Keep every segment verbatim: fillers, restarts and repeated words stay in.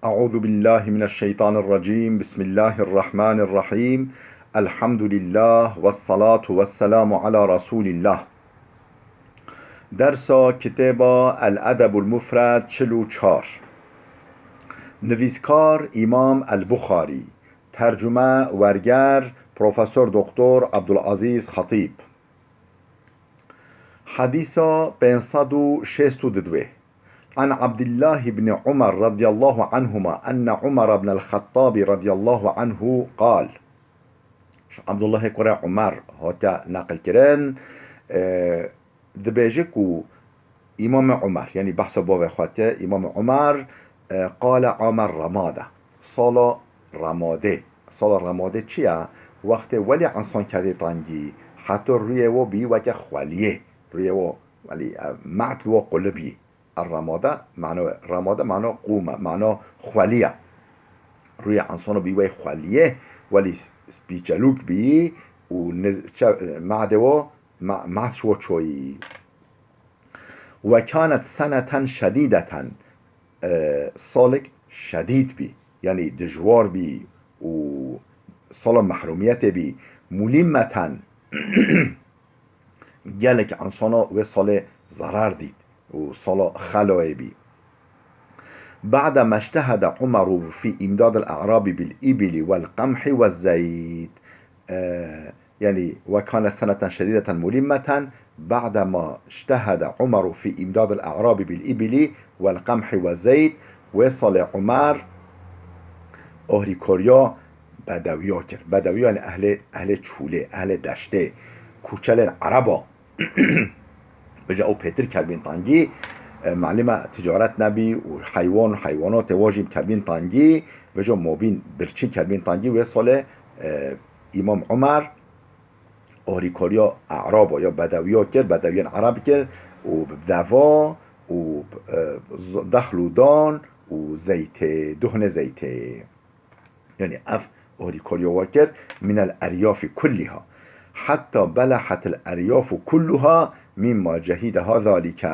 أعوذ بالله من الشيطان الرجيم. بسم الله الرحمن الرحيم. الحمد لله والصلاة والسلام على رسول الله. Dersa kitêba El Edebul Mufred çil û çar. Nivîskar Îmam El Buxarî. Tercume, werger, Profesor Doktor Abdulazîz Xetîb. Hedîsa pênc sed û şêst û didwê. An Abdullah ibn Umar radiyallahu anhuma enne Umar ibn el-Xettabi radiyallahu anhu qal. Ji Abdullahê kurê Umar hate neqilkirin, e, dibêje ku Îmamê Umar, yanî behsa bavê xwe te, Îmamê Umar, e, qale Amar Ramada, sala Ramadê. Sala Ramadê çi ye? Wextê welî ensan kedê tangî, heta rûyê we bî weke xweliyê. Rûyê we, welî, e, me'd li we qulib yî. Er Ramada, mano Ramada, mano qûme, mano xweliye. Rûyê ensano bî wey xweliyê, welî spîçelûk bî û niz-, çe-, me'dê wo, me-, me'd ji wo çoyî. Ve kanet seneten şedîdeten, e, salek şedîd bî, yanî dijwar bî û sala mehrûmiyetê bî, mulîmmeten, gelek ensana wê salê zerar dît û sala xeloyê bî. Ba'de meştehede Umeru fî îmdadil a'rabi bil îbili wel qemhi we zeyt. E, yanî, ve kanet seneten şedîdeten mulîmmeten, ba'de ma ştehede Umeru fî îmdadil a'rabi bil îbili wel qemhi we zeyt, wê salê Umer ohrîkoriya bedewiya kir. Bedewiya, yanî ehlê, ehlê çûlê, ehlê deştê, kûçelên Ereba. Vêca ew pêtir ketbîn tangî, e, malûm e ticaret nebî û heywan û heywanatê wa jî ketbîn tangî, vêca mabîn birçî ketbîn tangî, wê salê, e, Îmam Umer ohrîkariya Eraba ya bedewiya kir, bedewiyên Ereb kir û bi deva û, e, z-, dexl û dan û zeytê, duhnê zeytê. Yanî ev ohrîkariya we kir, minel eryafi kulliha. Hatta belehatil eryafu kulluha mimma cehideha zalike.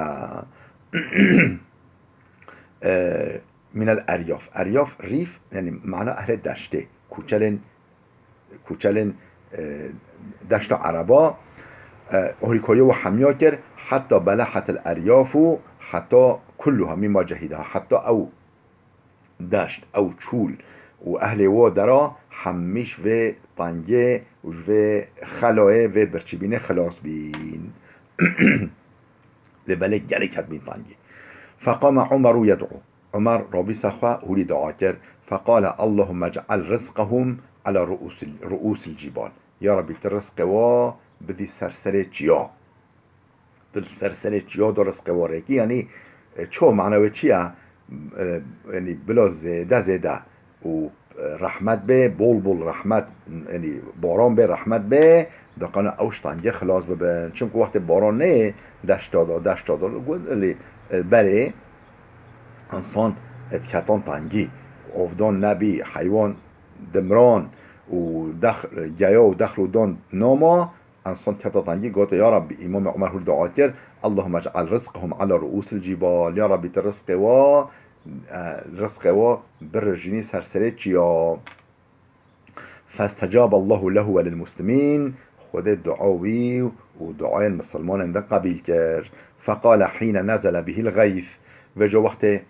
E, minel eryaf. Eryaf, rîf, yanî mana ehlê deştê. Kûçelên, kûçelên, e, deşta Ereba, e, ohrîkariya we hemiya kir, hatta belehatil eryafu, hatta kulluha mimma cehideha. Hatta ew deşt, ew çûl û ehlê wo dera hemî ji vê tengê û ji vê xeloyê, vê birçîbînê xilas bîn. Lê belê gelek ketbîn tengî. Feqame Umeru yed'u. Umer rabîsa xwe hûlî dua kir. Feqale Allahumme ec'al rizqahum ala ru'usil, ru'usil cibal. Ya Rabbî, tu rizqê wa bidî ser serê çiya. Dil ser serê çiya do rizqê wa rêkî, yanî, e, ço mana wê çi ye? E, yanî bila zêde zêde û, e, rehmet bê, bol bol rehmet, yanî baran bê, rehmet bê, diqane ew ji tengê xilas bibin. Çimku wextê baran neyê deşta da, deşta da, got, lê, e, berê insan, e, diketan tengî, ovdan nebî, heywan dimran û dex-, geya û dexl û dan nama, Ensan kete tengî, gote, Ya Rabbî, Îmamê Umer hûl dua kir, Allahümme ec'al rizqahum ala ru'usil cibal. Ya Rabbî, tu rizqê wa, e, rizqê wa birijînî ser serê çiya. Festecaba Allahu lehu ve lil muslimîn. Xwedê dua wî û duayên misilmanên din qebîl kir. Feqale hîne nezele bihil gayth. Vêca wextê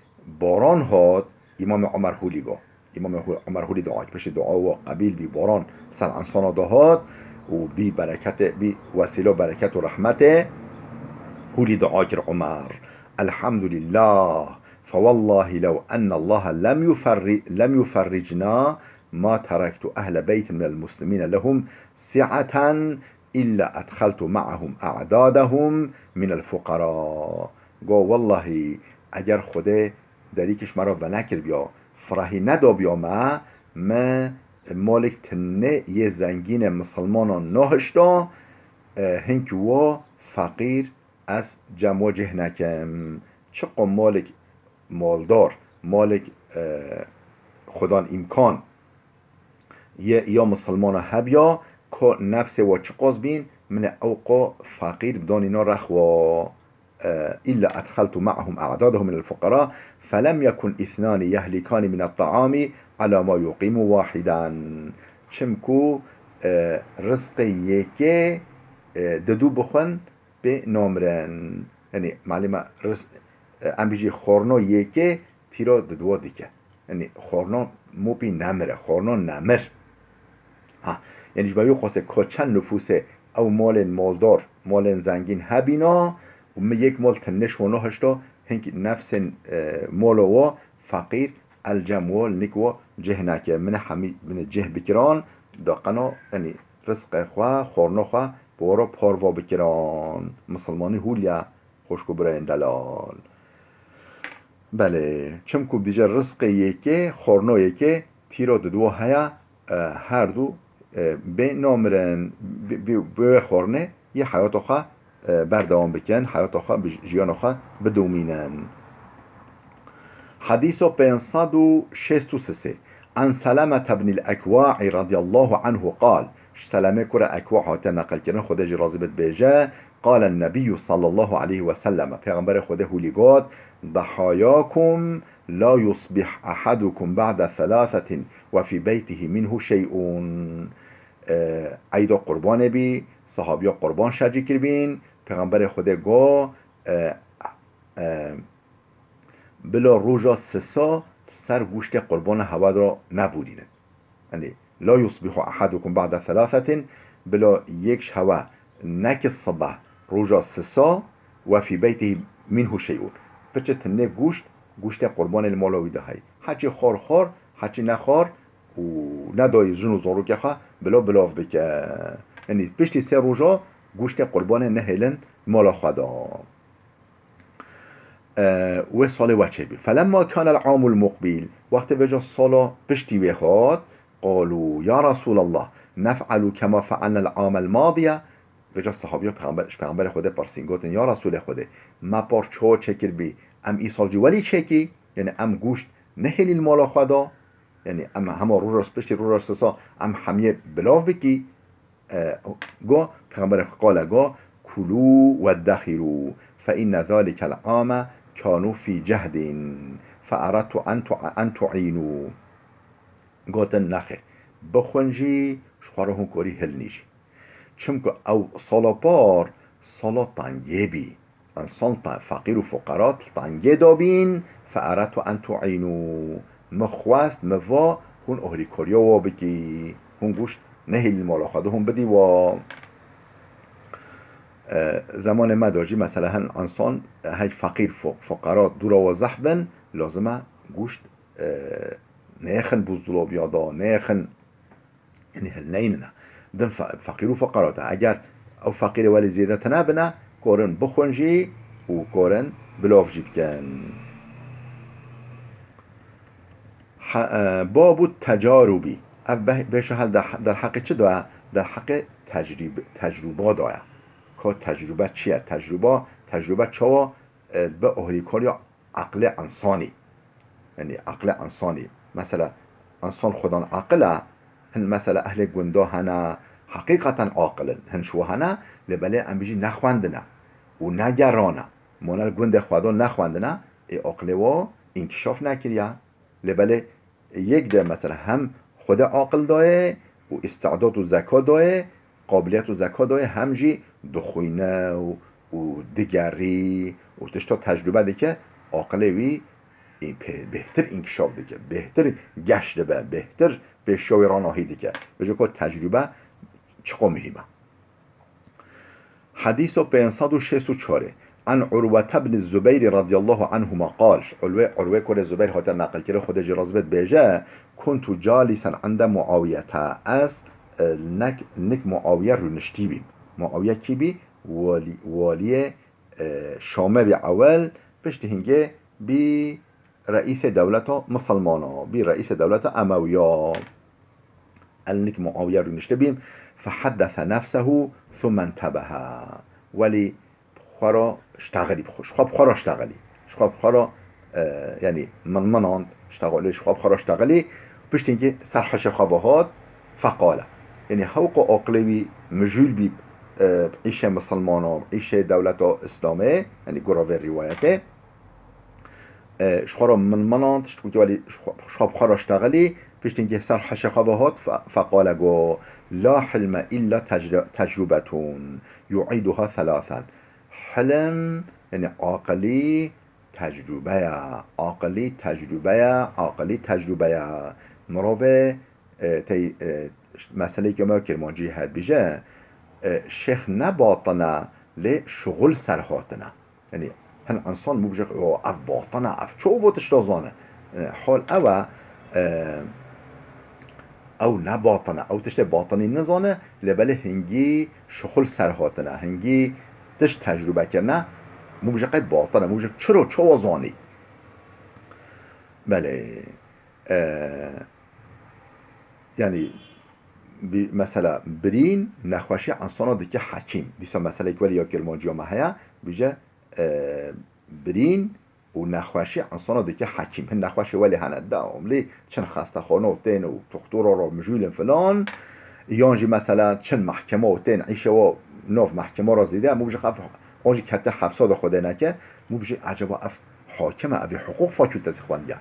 baran hat, Îmamê Umer hûlî got. Îmamê Hu-, Umer hûlî dua kir. Piştî dua we qebîl bî, baran ser ensana de hat û bî bereketê, bî wesîla bereket û rehmetê, hûlî dua kir Umer. Elhamdulillah. Fewallahi lew ennallaha lem yuferri-, lem yuferricna ma terektu ehle beytin minel muslimîne lehum si'eten illa edxeltu ma'ahum a'dadahum minel fuqara. Go, wellahî, eger Xwedê derîkiş me re venekirbiya, firahî nedabiya me, me malek tinê yê zengînê misilmanan nahişta, e, hinkî wa feqîr ez cem wa cih nekim. Çiqo malek maldar, malek, e, xudan îmkan yê ya misilmana hebiya, ko nefsê wa çiqas bîn, min ê ew qo feqîr bidanîna rexwa. e, إلا أدخلت معهم أعدادهم من الفقراء، فلم يكن اثنان يهلكان من الطعام على ما يقيم واحدا. Çimku, e, rizqê yekê, e, didu bixwin pê namirin. Yanî, malî me riz-, e, em bijî xorno yekê tîro diduwa dike. Yanî xorno mûpî nemire, xorno nemir. Ha, yanî ji ber wî qasê ko çend nufûsê ew malên maldar, malên zengîn hebîna û min yek mal tinêş hona hişta, hinkî nefsên, e, mala wa feqîr, el cem wa, nik wa cih neke. Min hemî, min cih bikiran, da qena, yanî rizqê xwe, xorna xwe bi wara parva bikiran. Misilmanî hûliye, xwişk û birayên delal. Belê, çimku dije rizqê yekê, xorno yekê, tîro diduwa heye, e, her du, e, bê namirin, bi, bi, bi wê xornê yê heyata xwe, e, berdewam bikin, heyata xwe bi j-, jiyana xwe bidomînin. Hedîso pênc sed û şêst û sisê. An Selamete bnil Ekwa'i radiyallahu anhu qal. Ji Selamê kura Ekwa hate neqilkirin, Xwedê jî razî bit, bêje, Qale Nebiyyu sallallahu aleyhi ve sellem, Pêxemberê Xwedê hûlî got, Dehayakum la yusbih ahadukum ba'de thelâthetin ve fî beytihi minhu şey'un. E, eyda qurbanê bî, sahabiya qurban şercî kiribîn, Pêxemberê Xwedê got, e, e, Bila roja sisa ser goştê qurbana hewa de nebûrînin. Yanî, la yusbihu ahadukum ba'de thelâthetin, bila yek ji hewa neke sibeh roja sisa, ve fî beytihî minhu şey'un. Piçe tinê goşt, goştê qurbanê li mala wî de heye. Heçî xwar xwar, heçî nexwar û nedayê jin û zarokê xwe bila bilav bike. Yanî, piştî sê roja goştê qurbanê nehêlin mala xwe de. E, wê salê we çêbî. Felemma kânel amul muqbîl, wextê vêca sala piştî wê hat, qalû, ya Resûlallah, nef'alû kema fe'alnel amel madiye. Vêca sahabiya peyxember, ji Peyxemberê Xwedê pirsîn, gotin, ya Resûlê Xwedê, me par çawa çêkiribî, em îsal jî welî çêkî, yanî em goşt nehêlî li mala xwe de, yanî em hema roja piştî roja sisa em hemiyê bilav bikî. E, go, Peyxemberê Xwe qale go, "Kulû weddexirû, fe inne zalikel ame kânû fî cehdin, fe eradtu en tu-, en tu'înû." Gotin, nexêr, bixwin jî, ji xwe re hûn korî hilnî jî. Çimku ew sala par, sala tengê bî. Însan te-, feqîr û fuqara tengê dabîn, fe eradtu en tu'înû. Min xwest, min va, hûn ohrîkariya wa bikî. Hûn goşt nehêlî li mala xwe de hûn bidî wa. E, zemanê me de jî, mesela, hin însan, e, hey feqîr, fu-, fuqara dûra wa zehf bin, lazim e goşt, e, neyêxin buzdolabiya de, neyêxin Yanî hilneynin e. Din fe-, feqîr û feqarat e. Eger ew feqîrê welî zêde tune bine, korin bixwin jî û korin bilov jî bikin. He-, e, babu tecarubî. Ev beh-, bêşa hel der-, derheqê çi de ye? Derheqê tecrîb-, tecrûba de ye. Ka tecrûbe çi ye? Tecrûba, tecrûbe çawa, e, bi ohrîkariya eqlê însanî. Yanî eqlê însanî. Mesela, însan xwedan eqil e, hin mesela ehlê gunda hene, heqîqeten aqil in, hin şiwa hene, lê belê em bijî nexwendine û negerane. Mane li gundê xwedan nexwendine, ê aqlê wa înkişaf nekiriye. Lê belê yek de mesela hem Xwedê aqil dayê û îstidad û zeka dayê, qabiliyet û zeka dayê, hem jî dixwîne û, û digerî û tişta tecrûbe dike, aqilê wî ê pê-, bêhtir înkişaf dike, bêhtir geş dibe, bêhtir pêşiya wî ranahî dike. Vêca ku tecrûbe çiqo muhîm e. Hedîso pênc sed û şêst û çar. An Urwete bin Zubeyr radiyallahu anhuma qal, ji Urwe, Urwe kurê Zubeyr hate neqilkirin, Xwedê jî razî bê, dibêje, Kuntu calisen inde Muawiyete. Ez, e, nek, nik Muawiye rûniştî bîm. Muawiye kî bî? Walî, waliyê, e, Şamê bî ewel, piştî hingê bî reîsê dewleta misilmana, bî reîsê dewleta Emewiya. El nik Muawiye rûniştibîm, feheddese nefsehu thumme intebehe. Welî xwe re ştexilî, bi xwe, ji xwe bi xwe re ştexilî. Ji xwe bi xwe re, e, yanî min minand, ştexilî, ji xwe bi xwe re ştexilî. Piştî hingê ser hişê xwe ve hat, feqale. Yanî hewqa aqilê wî mijûl bî, e, îşê misilmano, îşê dewleto Îslamê, yanî gora vê rîwayetê, e, ji xwe re min minan, tişt ku welî ji xwe, ji xwe bi xwe re ştexilî, piştî hingê ser hişê xwe ve hat, fe-, feqale got, "La hilme illa tecr-, tecrubetun, yu'iduha thalathan." Hilm, yanî aqilî tecrûbe ye, aqilî tecrûbe ye, aqilî tecrûbe ye. Mirovê, e, tey, e, meseleyeke me kirmancî heye dibêje, e, şêx ne batin e, lê şixul ser hatin e. Yanî hin insan mû bijêx, "O, ev batin e, ev çawa tişta zane?" E, hal ew e, e, ew ne batin e, ew tiştê batinî nizane, lê belê hingî şixul ser hatine, hingî tişt tecrûbe kirine, mû bijêx qey batin e, mû bijêx çiro, çawa zanî? Belê, e, yanî, bi-, mesela birîn nexweşiya insana dike hekîm. Dîsa meseleyek welî ya kirmanciya me heye, bije, e, birîn û nexweşiya insana dike hekîm. Hin nexweşê welî hene, dewamlî çin xestexane û tên û toxtora re mijûlin filan. Yan jî mesela çin mehkema û tên îşe wa nav mehkema re zêde, mû bijêx ev, an jî kete hefsa de xwedê neke, mû bijê ecaba ev hakim e, ev ê hiqûq fakültesê xwendiye.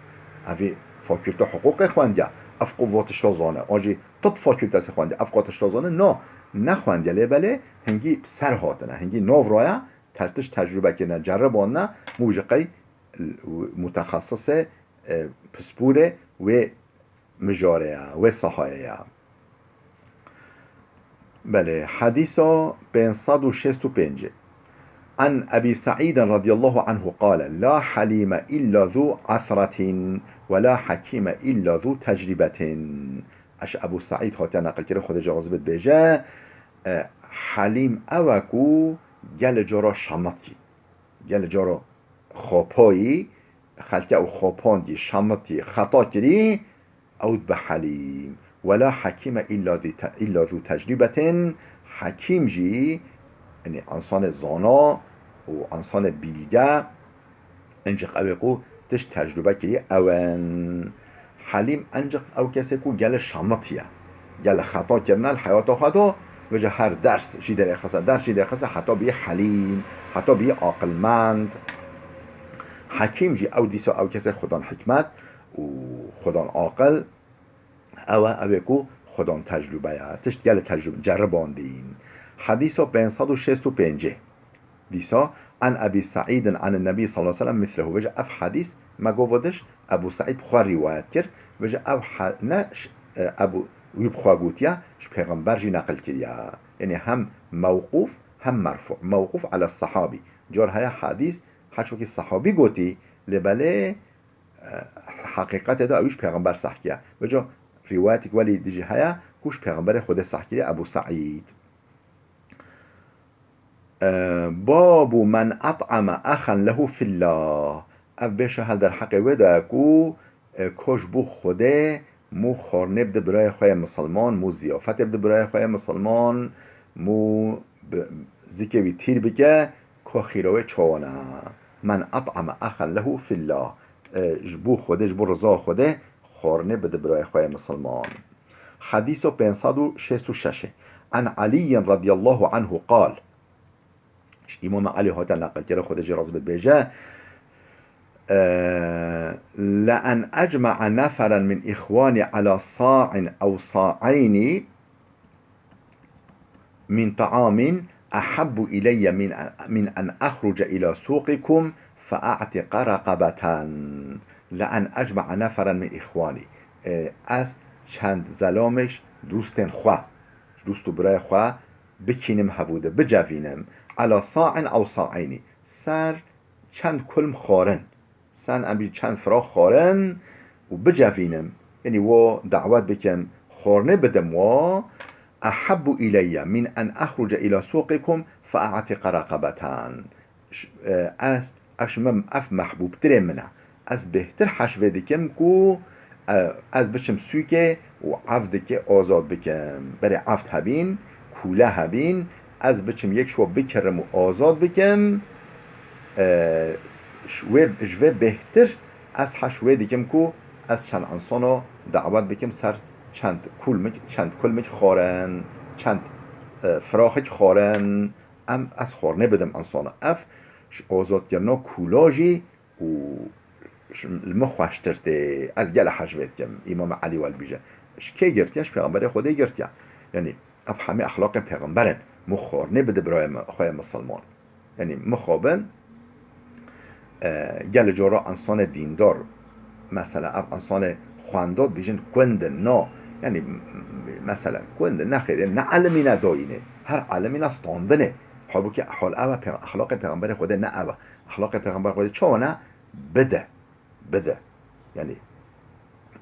Ev ê fakülte hiqûqê xwendiye. Ev qo va tişta zane. An jî tib fakültesê xwendiye. Ev qo tişta zane. Na, nexwendiye. Lê belê hingî ser hatine. Hingî nav raya, te-, tişt tecrûbe kirine, ceribandine, mû bijê qey mutexesisê, e, pispûrê wê mijarê ye, wê sahayê ye. Belê, hedîsa pênc sed û şêst û pêncê. An Ebî Seîdin radiyallahu anhu qale, "La helîme illa zû esretin ve la hekîme illa zû tecrîbetin." Eş Ebû Seîd hatiye neqilkirin, Xwedê jê razî bit, dibêje, e, helîm ew e ku gelê cara şemitî. Gelê cara xapayî, xelke ew xapandî, şemitî, xeta kirî, ew dibe helîm. Wela hekîme îlla zî te-, îlla zû tecrîbetin, hekîm jî, yanî insanê zana û insanê bîlge, Encik ew ê ku tişt tecrûbe kirî ew in. Helîm encik ew kesê ku gelê şemitiye. Gelê xeta kirine li heyata xwe de, vêca her ders jî derêxise, ders jî derêxise heta bî helîm, heta bî aqilmend. Hekîm jî ew dîsa ew kesê xudan hikmet û xudan aqil, ew e, ew ê ku xudan tecrûbe ye. Tişt gelê tecrûbe, ceribandîn. Hedîsa pênc sed û şêst û pêncê. Dîsa, an Ebî Seîdin an Nebî sallallahu aleyhi ve sellem mislehu. Vêca ev hadîs me got vediş, Ebû Seîd bi xwe rîwayet kir. Vêca ev ha-, ne ş-, e, Ebû, wî bi xwe gotiye, ji Pêxember jî neqil kiriye. Yanî hem mewqûf hem merfû. Mewqûf ala sehabî. Car heye hadîs, her wekî sehabî gotî, lê belê, e, heqîqetê de ew ji Pêxember sehkiye. Vêca rîwayetek welî dijî heye, ku ji Pêxemberê Xwedê sehkiriye Ebû Seîd. E, babu men et'ame exen lehu fillah. Ev bêşa hel derheqê wê de ye ku, e, ko ji bo Xwedê mû xwarnê bide birayê xwe yê misilman, mû ziyafetê bide birayê xwe yê misilman, mû bi, zikê wî tîr bike, ko xîra wê çawa ne. Men et'ame exen lehu fillah. E, ji bo Xwedê, ji bo riza Xwedê xwarnê bide birayê xwe yê misilman. Hedîsa pênc sed û şêst û şeş. An Eliyyin radiyallahu anhu qal. Ji Îmam Elî hate neqilkirin, Xwedê jê razî bit, dibêje, e, "Le en ecma'a neferen min îxwani ala sa'in ew sa'ayni min ta'amin ehabbu ileyye min, min en ahruce ila suqikum fe a'tiqa raqabeten. Le en ecma'a neferen min îxwani." E, ez çend zelamêş dostên xwe, ji dost û birayê xwe bikînim hevû de, bicevînim. Ala sa'in ew sa'ayni. Ser çend kulm xwarin. Sen em bî çend firax xwarin û bicevînim. Yanî wo dawet bikim, xwarnê bidim wo. Ehabbu ileyye min en ahruce ila suqikum fe a'tiqa raqabeten. Ş-, e, ez, ev ji min, ev mehbûbtirê min e. Ez bêhtir heş vê dikim ku, e, ez biçim sûkê û evdikê azad bikim. Berê evd hebîn, kûle hebîn, ez biçim yek ji wan bikirim û azad bikim. E, ji wê, ji vê bêhtir ez heş wê dikim ku ez çend insana dawet bikim ser çend kulmik, çend kulmik xwarin, çend e, firaxek xwarin, em ez xwarinê bidim insana. Ev ji azatkirina kûla jî û ji, li min xweştir tê, ez gelek hej vê dikim, Îmam Elî we dibêje. Ji kê girtiye? Ji Pêxemberê Xwedê girtiye. Yanî ev hemî exlaqên Pêxember in. Min xwarinê bide birayê min, xwe yê misilman. Yanî mixabin, e, gelê cara insanê dîndar, mesela ev insanê xwenda dibêjin gund in, na, yanî m-, m-, mesela gund in, nexêr, ne elimîne dayînê, her elimîne standinê. Halbûkî hal ev e, pê-, exlaqê Pêxemberê Xwedê ne ev e. Exlaqê Pêxemberê Xwedê çawa ne? Bide. Bide. Yanî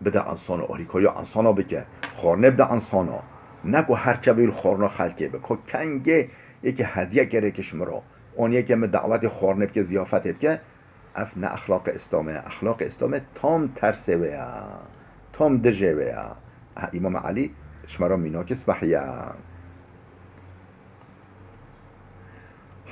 bide insana, alîkariya insana bike. Xwarinê bide insana. Ne ku her çavê li xwarina xelkê be. Ku kengê yekê hediye kerê ki ji min re. An yekê min dawetê xwarinê bike, ziyafetê bike. Ev ne exlaqê Îslamê ye. Exlaqê Îslamê tam tersê wê ye. Tam dijê wê ye. Ha, Îmam Elî ji me re mînakê spehî ye.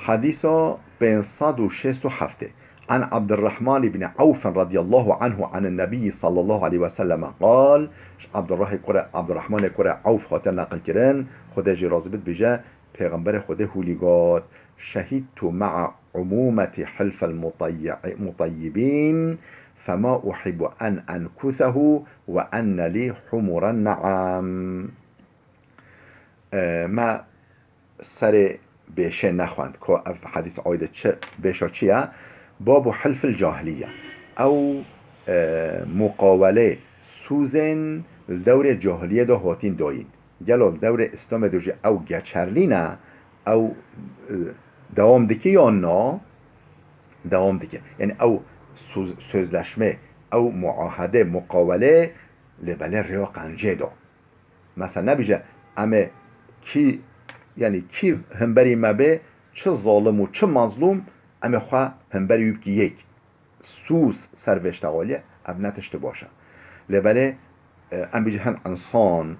Hadîsa pênc sed û şêst û heftê. An Abdurrahman ibn Awf radiyallahu anhu anin Nebiyyi sallallahu aleyhi ve selleme qal, ji Abdurrahê kure, Abdurrahmanê kure Awf hate neqil kirin, Xwedê jî razî bit, bêje, Pêxemberê Xwedê hûlî got, şehîdtu ma'a umumeti hilfel mutayyi-, mutayyibin, fema uhibbu en enkuthehu ve enne li humuren na'am. E, me serê bêşê nexwend, ko ev hedîs aîdê çi, bêşa çi ye? Babu hilfil cahiliye. Ew, e, muqawelê sûzên li dewrê cahiliyê de hatîn dayîn. Gelo li dewrê Îslamê de jî ew geçerlî ne, ew, e, dewam dike yan na? Dewam dike. Yanî ew soz-, sözleşme, ew muahede, muqawelê lê belê rêya qencê de. Mesela nebêje, em ê kî, yanî kî hemberî me bê, çi zalim û çi mazlûm, em ê xwe hemberî wî bikî yek. Sûz ser vê ştexaliyê, ev ne tiştê baş e. Lê belê, e, em bêjin hin insan,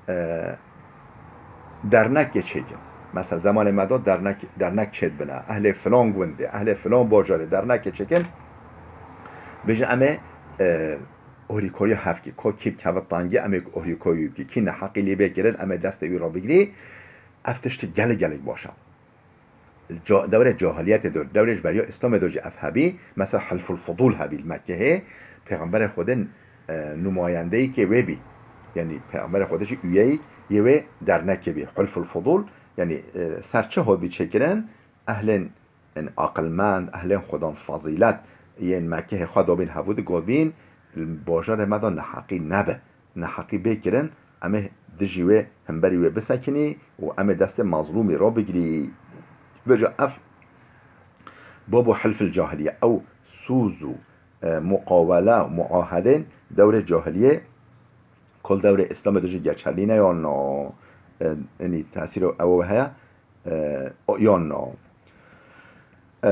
e, dernekê çêkin. Mesela zemanê me de dernek, dernek çêdibine. Ehlê filan gundê, ehlê filan bajarê dernekê çêkin. Bêjin em ê, e, ohrîkoriya hev kî, ko kî bi kevit tengî, em ê ohrîkorî wî bikî. Kî neheqî lê bê kirin, em ê destê wî re bigirî. Ev tiştê gelek gelek baş e. Ca-, dewrê cahiliyetê de, dewrê ji beriya Îslamê de jî ev hebî, mesela Hilful Fudul hebî li Mekkehê, Pêxemberê Xwedê, e, numayendeyekê wê bî. Yanî Pêxemberê Xwedê jî üyeyek yê wê dernekê bî. Hilful Fudul, yanî, e, ser çi hotbî çêkirin? Ehlên, yanî aqilmend, ehlên xwedan fazîlet yên Mekkehê xwe dabîn hevû di gotbîn, li bajarê me de neheqî nebe. Neheqî bê kirin, em ê dijî wê, hemberî wê bisekinî û em ê destê mazlûmî rabigirî. Vêca ev babu hilfil cahiliye, ew sûz û, e, muqawele, muahedên dewrê cahiliyê, kol dewrê Îslamê de jî geçerlî ne yan na, e, yanî tesîr ew heye, e, o, yan na. E,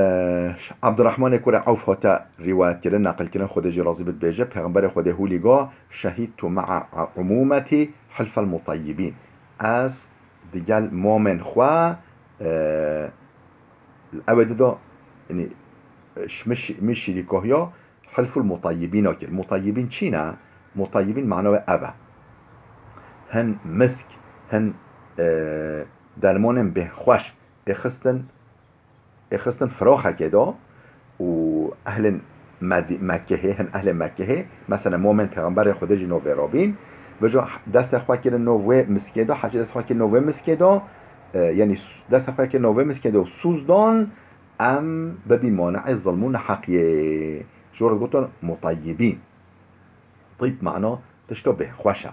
Abdurrahmanê kure Awf hate rîwayet kirin, neqil kirin, Xwedê jî razî bit, bêje, Pêxemberê Xwedê hûlî got, şehîdtu ma'a umûmetî hilfel mutayyibîn. Ez digel mamên xwe, e, ew ê dido, yanî, ji min şî-, min şîrîkohiya hilful mutayyibîna kir. Mutayyibîn çi ne? Mutayyibîn mana wê ev e. Hin misk, hin, e, dermanên bêhxweş ê xistin, ê xistin firaxekê de û ehlên Medî-, Mekkehê, hin ehlê Mekkehê, mesela momên Pêxemberê Xwedê jî nov vê rabîn, vêca destê xwe kirin nov wê miskê de, hecî destê xwe kirin nov wê miskê de, e, yanî s-, destê xwe kirin nov wê miskê de û sûz dan, em bibîn maneê zilm û neheqiyê. Ji we re digotin mutayyibîn. Tîb mana tişta bêhxweş e.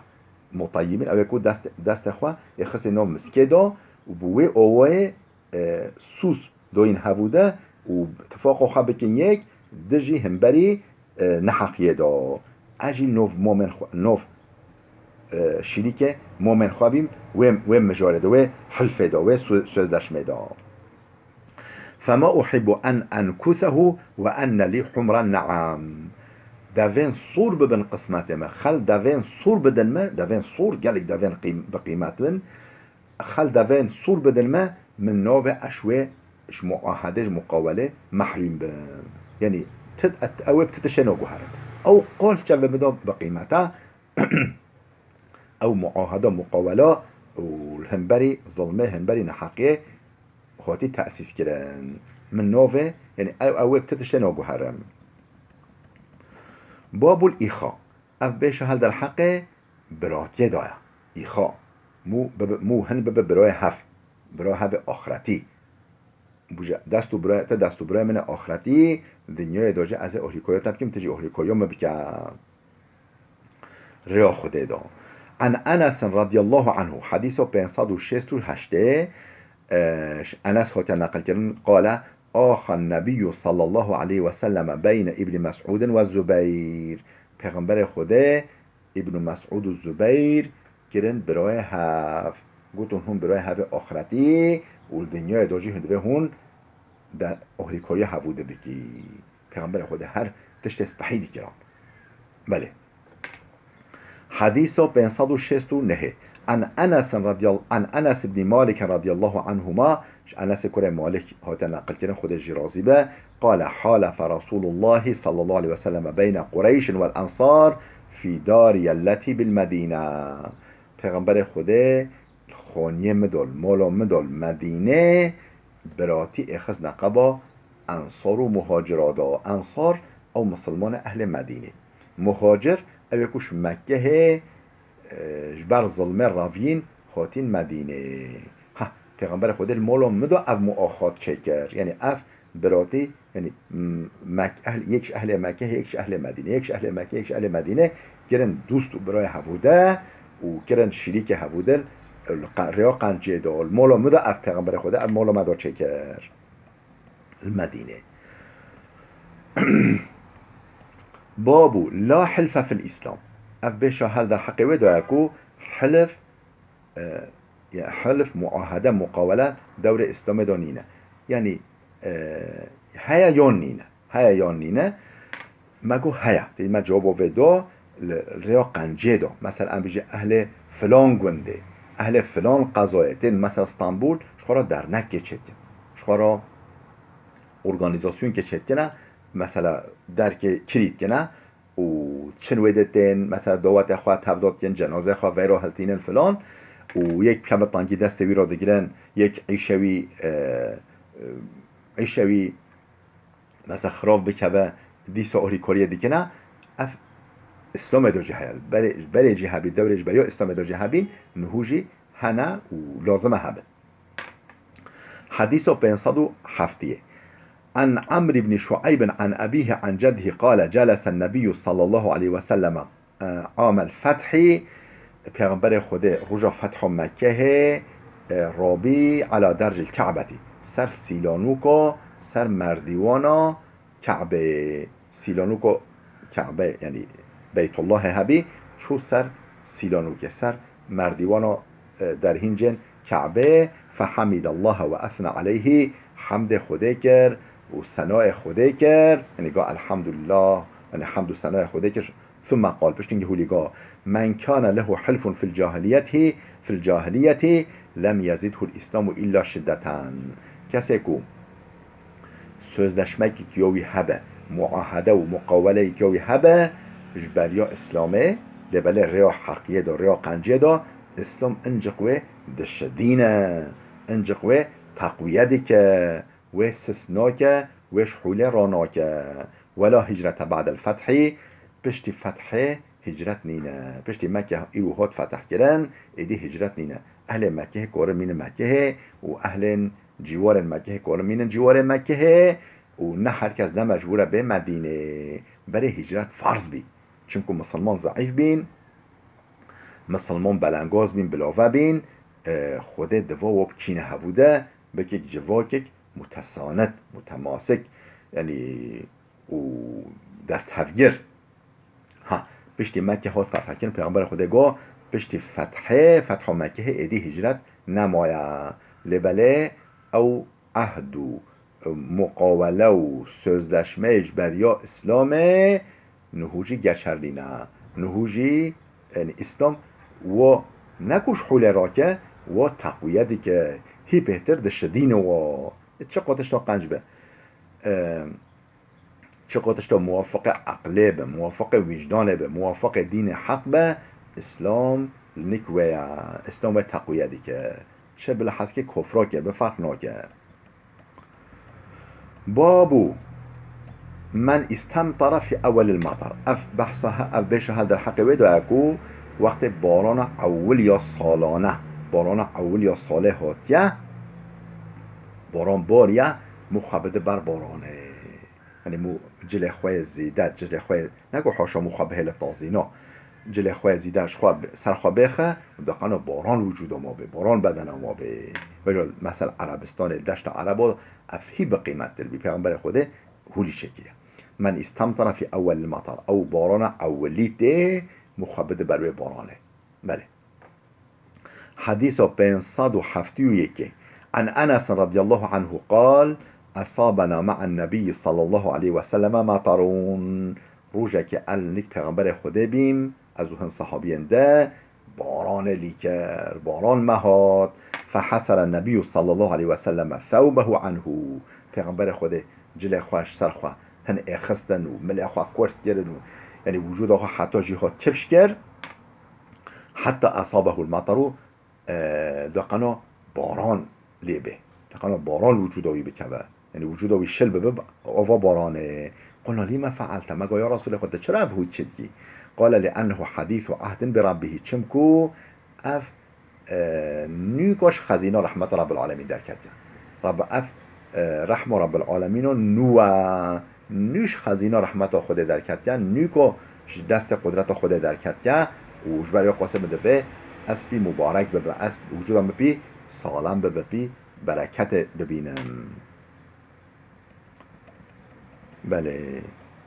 Mutayyibîn, ew ê ku dest, destê xwe ê xistê nav miskê de û bi wê awayê, e, sûz doyîn hevû de û tifaqa xwe bikin yek dijî hemberî, e, neheqiyê de. Ez jî nov momên xwe, nov, e, şirîkê momên xwe bîm wê, wê mijarê de, wê hilfê de, wê sö-, sözleşmê de. Fema uhibbu en enkuthehu ve enne li humren ne'am. Devên sûr bibin qismetê me. Xel devên sûr bidin me, devên sûr gelek devên qîm-, bi qîmet bin. Xel devên sûr bidin me, min navê eş wê ji muahedê, ji muqawelê mehrûm bim. Yanî ti-, et-, ew ê bi ti tiştê naguherin. Ew qol çavê min de bi qîmet e. Ew muahede, muqawela û li hemberî zilmê, hemberî neheqiyê hatî tesîs kirin. Min navê, yanî ew, ew ê bi ti tiştê naguherim. Babul îxa. Ev bêşa hel derheqê biratiyê daye. Îxa. Mû bibe, mû hin bibe birayê hev. Bira hevê axretî. Bûje, dest û birayê, te dest û birayê min e axretî, dinyayê de jî ez ê ohlîkariya te bikim, tu jî ohlîkariya min bike. Rêya Xwedê da. An Enesin radiyallahu anhu, hedîsa pênc sed û şêst û heştê, e, ji Enes hatiye neqilkirin, qale, axa Nebiyyu sallallahu aleyhi ve selleme beyne İbni Mes'udin ve Zubeyr. Pêxemberê Xwedê Îbn Mesûd û Zubeyr kirin birayê hev. Gotin, hûn birayê hevê axretî û li dinyayê de jî hûn divê hûn de ohrîkariya hevû de bikî. Pêxemberê Xwedê her tiştê spehî dikiran. Belê. Hedîsa pênc sed û şêst û nehê. An Enesin radiyal-, an Enes ibn Malik radiyallahu anhuma, ji Enesê kurê Malik hate neqilkirin, Xwedê jî razî be, qale, halefe Resulullahi sallallahu aleyhi ve sellem beyne Qureyşin vel Ensar fî dariyelletî bil Medîne. Pêxemberê Xwedê li xaniyê min de, li mala min de, li Medînê biratî êxist neqeba Ensar û Muhacira de. Ensar ew misilman e ehlê Medînê. Muhacir ew ê ku ji Mekkehê, e, ji ber zilmê reviyîn hatîn Medînê. Ha, Pêxemberê Xwedê li mala min de ev muaxat çêkir. Yanî ev biratî, yanî, m-, Mek-, ehl-, yek ji ehlê Mekkehê, yek ji ehlê Medînê, yek ji ehlê Mekkehê, yek ji ehlê Medînê kirin dost û birayê hevû de û kirin şirîkê hevû de, li qe-, rêya qenciyê de, li mala min de ev Pêxemberê Xwedê, ev mala me de çêkir. Li Medînê. Babu la hilfe fil Îslam. Ev bêşa hel derheqê wê daye ku hilf, e, ya hilf, muahede, muqawele dewrê Îslamê de nîne. Yanî, e, heye yan nîne. Heye yan nîne. Me got heye. Tê me cewaba vê da li rêya qenciyê da. Mesela em bijî ehlê filan gundê, ehlê filan qezayê tên mesela Stenbul, ji xwe re dernekê çêdikin. Ji xwe re organîzasyonke çêdikine, mesela derkê kirî dikine û çin wê de tên, mesela dawetê xwe tevda dikin, cenazê xwe veyro hiltînin filan û yek keme tangî destê wî re digirin, yek îşe wî, e, e, îşe wî mesela xirav bikeve, dîsa ohrîkariyê dikine, ev Îslamê de jî heye. Berê, berê jî hebî, dewrê ji beriya Îslamê de jî hebîn, niho jî hene û lazim e hebin. Hedîsa pênc sed û heftê. An Amr ibn Şuayb an abihi an ceddihi qale, celese Nebiyyu sallallahu aleyhi ve sellem, e, amel fethî, Pêxemberê Xwedê roja fetha Mekkehê, e, rabî ala dercil Ka'betî, ser sîlanûka, ser merdîwana Ka'beyê, sîlanûka Ka'be, yanî Beytullahê hebî, çû ser sîlanûkê, ser merdîwana, e, derhîncên Ka'beyê, fehemidallaha ve esna aleyhî, hemdê Xwedê kir û senayê Xwedê kir, yanî ga elhamdulillah, yanî hemd û senayê Xwedê kir, Thumme qal, piştî hûlî ga, men kane lehu hilfun fil cahiliyetî, fil cahiliyetî lem yezidhul Îslamu illa şiddeten. Kesê ku sözleşmekî ya wî hebe, muahede û muqaweleyî ya wî hebe, ji beriya Îslamê, lê belê rêya heqiyê de, rêya qenciyê de, Îslam inciq wê dişidîne, inciq wê teqwiye dike, wê sis nake, wê ji hûlê ranake. Wela hicrete ba'del fethî, piştî fethê hicret nîne. Piştî Mekke îro hat fetih kirin, êdî hicret nîne. Ehlê Mekkehê karin mînin Mekkehê û ehlên cîwarên Mekkehê karin mînin cîwarê Mekkehê û ne her kes ne mecbûr e bê Medînê. Berê hicret farz bî. Çimku misilman zeîf bîn, misilman belengaz bîn, bilave bîn, e, Xwedê diva wa bikîne hevû de, bikik civakik mutesanit, mutemasik, yanî û desthevgir. Ha, piştî Mekke hat fetha kirin, Pêxemberê Xwedê got, piştî fethê, fetha Mekkehê êdî hicret nemaye. Lê belê ew ehd û muqawele û sözleşmeyê ji beriya Îslamê niho jî geçerlî ne. Niho jî, yanî Îslam wa ne ku ji hûlê rake, wa teqwiye dike, hî bêhtir dişidîne wa. Çi qatişta qenc be. Em, Çiqo tişta muwafiqê eqlê be, muwafiqê wîcdanê be, muwafiqê dînê heq be, Îslam Nik we ya, Îslam we teqwiye dike. Çi bila hez ke kofra kir, bi ferq nake. Babu men istemtara fi ewwelil matar. Ev behsa he-, ev bêşa hel derheqê wê de ye ku wextê barana ewil ya salane, barana ewil ya salê hatiye, baran bariye, mû xwe bide ber baranê. Yanî mû cilê xwe yê zêde, cilê xwe yê, ne ku haşa mû xwe bihêle tazî, no. Cilê xwe yê zêde ji xwe bi-, ser xwe bêxe, û deqana baran wicûda ma bê, baran bedena ma bê. Vêca mesel Erebistanê, deşta Ereba, ev hî bi qîmettir bî. Pêxemberê Xwedê hûlî çêkiriye. Men istemtara fi ewwelil matar. Ew barana ewilî tê, mû xwe bide ber wê baranê. Belê. Hedîsa pênc sed û heftê û yekê. An Enes radiyallahu anhu qal, esabena ma'an nebiyyi sallallahu aleyhi ve selleme matarun. Rojekê el nik Pêxemberê Xwedê bîm, ez û hin sahabiyên de baranê lî kir, baran me hat. Fehesere nebiyyu sallallahu aleyhi ve selleme thewbehu anhu. Pêxemberê Xwedê cilê xwe ji ser xwe hin êxistin û milê xwe kurt kirin û, yanî, wicûda xwe heta jî hat kifş kir. Heta esabehul mataru, e, deqana baran lê bê. Deqana baran wicûda wî bikeve. Yanî wicûda wî şil bibe, ava baranê. Qulna lîme fe'alte? Me got, ya Resûlê Xwedê, çira ev hût çi dikî? Qale li ennehu hedîsu ehdin bi Rabbihî. Çimku ev, e, nûka ji xezîna rehmeta Rabbil Alemîn derketiye. Rab ev, e, rehma Rabbil Alemîna nû e. Nû ji xezîna rehmeta Xwedê derketiye, nûka ji destê qudreta Xwedê derketiye û ji ber wê qasê min divê ez pî mubarek bibim, ez wicûda min pî salam bibe, pî bereketê bibînim. Belê.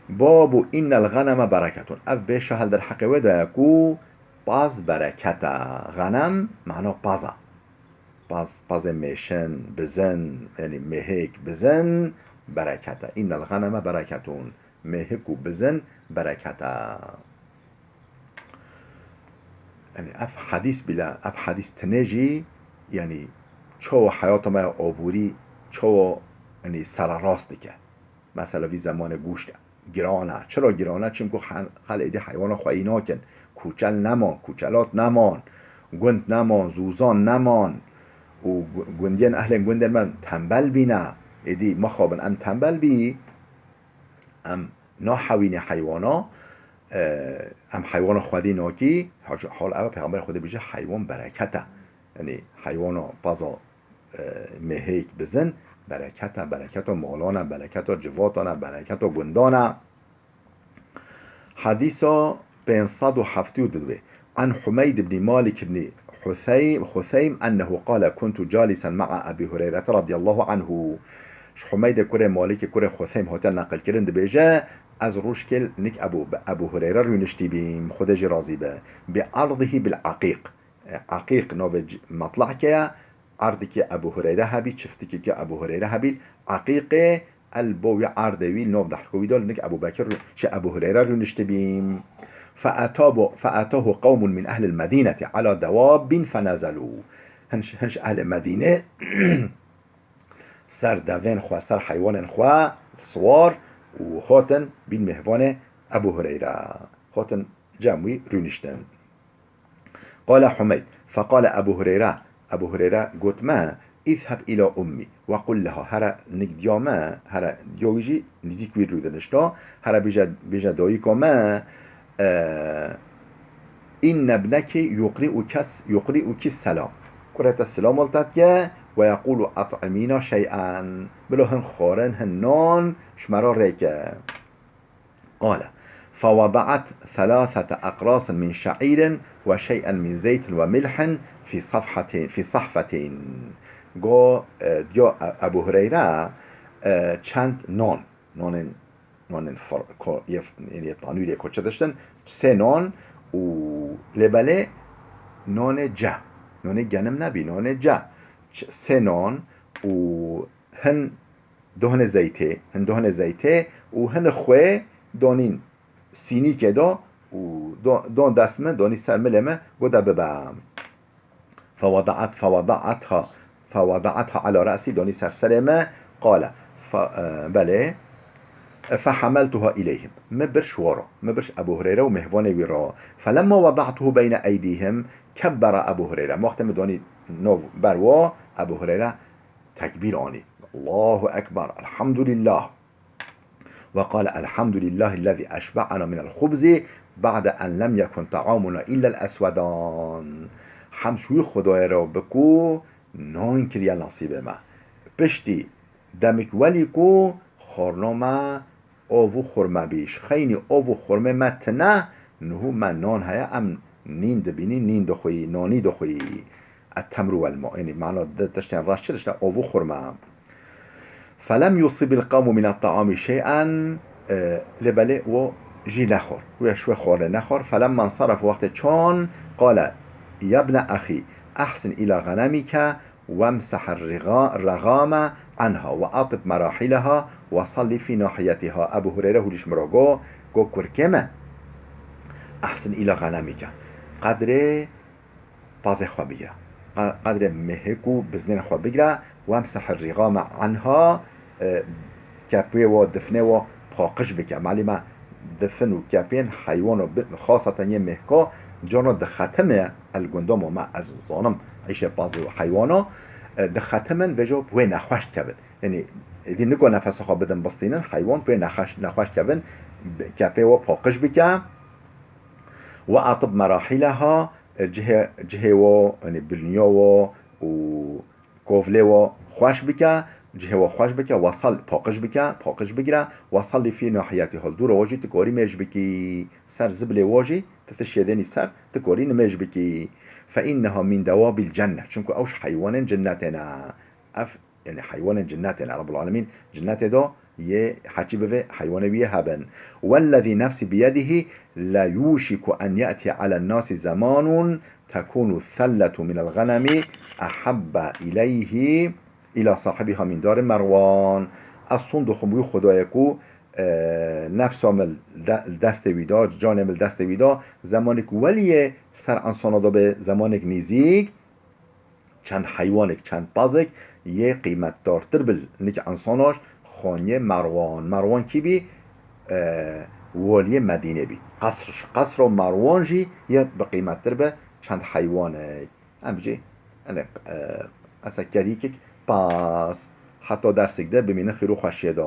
Babu innel ghaneme bereketun. Ev bêşa hel derheqê wê de ye ku paz bereket e. Ghanem mana paz e. Paz, pazê mêşin, bizin, yanî mêhik, bizin, bereket e. Innel ghaneme bereketun. Mêhik û bizin bereket e. Yanî ev hedîs bile, ev hedîs tinê jî, yanî çawa heyata me ya aborî, çawa, yanî sererast dike. Mesela vî zemanê goşt giran e. Çira giran e? Çimku xel-, xelk êdî heywana xweyî nakin. Kûçel neman, kûçelat neman, gund neman, zûzan neman û gu-, gundiyên ehlên gundên me tembel bîne. Êdî mixabin em tembel bî, em nahewînê heywana, e, em heywana xwedî nakî. Hal ev Pêxemberê Xwedê bêje heywan bereket e. Yanî heywana paza e, mêhêk bizin, bereketa, bereketa malan e, bereketa civatan e, bereketa gundan e. Hedîsa pênc sed û heftê û du. An Humeyd ibn Malik ibn Huseym, Huseym ennehu qale kuntu calisen ma'a Ebi Hureyre radiyallahu anhu. Ji Humeydê kurê Malikê kurê Huseym hate neqilkirin dibêje, ez rojkê nik Ebu, bi Ebu Hureyre rûniştî bîm, Xwedê jî razî be. Bi ardihi bil Aqiq. E, Aqiq navê c-, metlahke ye. Erdikê Ebu Hureyre hebî, çiftikê ke Ebu Hureyre hebî, Aqiqê el bo wî erdê wî, nav dehko wî de nik Ebu Bekir, çi Ebu Hureyre rûniştibî. Fe'etabu-, fe'etahu qewmun min ehlil medîneti ala dewabbin fenezelû. Hin ji, hin ji ehlê Medîne ser devên xwe, ser heywanên xwe siwar û hatin bîn mêvanê Ebu Hureyre. Hatin cem wî rûniştin. Qale Humeyd, feqale Ebu Hureyre, Ebu Hureyre got me, "Îzheb îla ummî, we qul leha", here nik diya me, here diya wî jî nîzîk wî rûdinişta, here bêje, bêje dayika me, e, "Înne bnekî yuqrî'uke s-, yuqrî'uki selam." Kurê te silam li te dike, "we yeqûlu et'imîna şey'en." Bila hin xwarin, hin nan ji me re rêke. Qale, "Fewedaet selâsete eqrasin min şe'îrin ve şey'en min zeytin ve milhin fî safhatin, fî sahfetin." Go, e, diyo E-, Ebu Hureyre, e, çend non, nonên, nonên fir-, ko-, yê f-, yê tanûrê koçe diştin, sê non û lê belê nonê ce, nonê genim nebî, nonê ce, ç-, sê non û hin dohnê zeytê, hin dohnê zeytê û hin xwê donîn sînîkê de û do-, don dest min, donî ser milê min, got de bibe. Fewedaet, fewedaetha, fewedaetha ala re'sî, donî ser serê min, qale, fe-, e, belê, فحملتها إليهم. Min bir ji wan re. Min bir ji Ebu Hureyre û mêvanê wî re. فلما وضعته بين أيديهم كبر أبو هريرة. Wextê min danî nav ber wan, Ebu Hureyre tekbîr anî. Allahu Ekber, Elhamdulillah. وقال: الحمد لله الذي أشبعنا من الخبز بعد أن لم يكن طعامنا إلا الأسودان. Hemd ji wî Xwedayê re bi ku nan kiriye nasîbê me. Piştî demik welî ku xwarna me av û xurme bî. Ji xeynî av û xurmê me tine, niha me nan heye, em nîn dibînî, nîn dixwî, nanî dixwî. التمر والماء. Yanî mana di tiştên reş çi tişt e? Av û xurme. فلم يصب القوم من الطعام شيئا. E, lê belê wo jî nexwar. Wê ji wê xwarinê nexwar. فلما انصرفوا, wextê çûn, قال: يا ابن أخي، أحسن إلى غنمك وامسح الرغا-، الرغام عنها وأطب مراحلها وصل في ناحيتها. Ebu Hureyre hûrî ji min re got, got: Kurkê me, أحسن إلى غنمك. Qedrê pazê xwe bigire. Qe-, qedrê mehek û biznên xwe bigire. وامسح الرغام عنها, e, kepê wa, difnê wa paqij bike. Malî me difin û kepên heywana bi-, xaseten yê mehka, carna dixetime el gundama me, ez zanim, îşê pazê û heywana, e, dixetimin vêca wê nexweş dikevin. Yanî, êdî niko nefesa xwe bidin bistînin, heywan wê nexweş, nexweş dikevin, bi-, kepê wa paqij bike. وأطب مراحلها, cihê, cihê wo, yanî bilniya wo û kovlê wo xweş bike, cihê wo xweş bike, وصل, paqij bike, paqij bigire, وصل في ناحيتها, dûra wo jî tu karî mêj bikî, ser zibilê wo jî, tu tiştê dênî ser, tu karî nimêj bikî. فإنها من دواب الجنة. Çimku ew ji heywanên cinnetê ne. Ev, yanî heywanên cinnetê ne. Rabbul Alemîn cinnetê de yê heçî bivê heywanê wî yê hebin. والذي نفسي بيده ليوشك أن يأتي على الناس زمان تكون الثلة من الغنم أحب إليه إلى صاحبها من دار مروان. Ez sond dixwim wî Xwedayê ku, e, nefsa min li de-, li destê wî da, canê min li destê wî da, zemanek weliyê ser insana de bê, zemanek nîzîk, çend heywanek, çend pazek yê qîmetdartir bi nik insana ji xaniyê Merwan. Merwan kî bî? E, waliyê Medînê bî. Qesr, qesra Merwan jî yê bi qîmettir bi çend heywanek. Em jî, yanî, e, esa kerîkik pas. Heta dersek de bimînin xêr û xweşiyê de.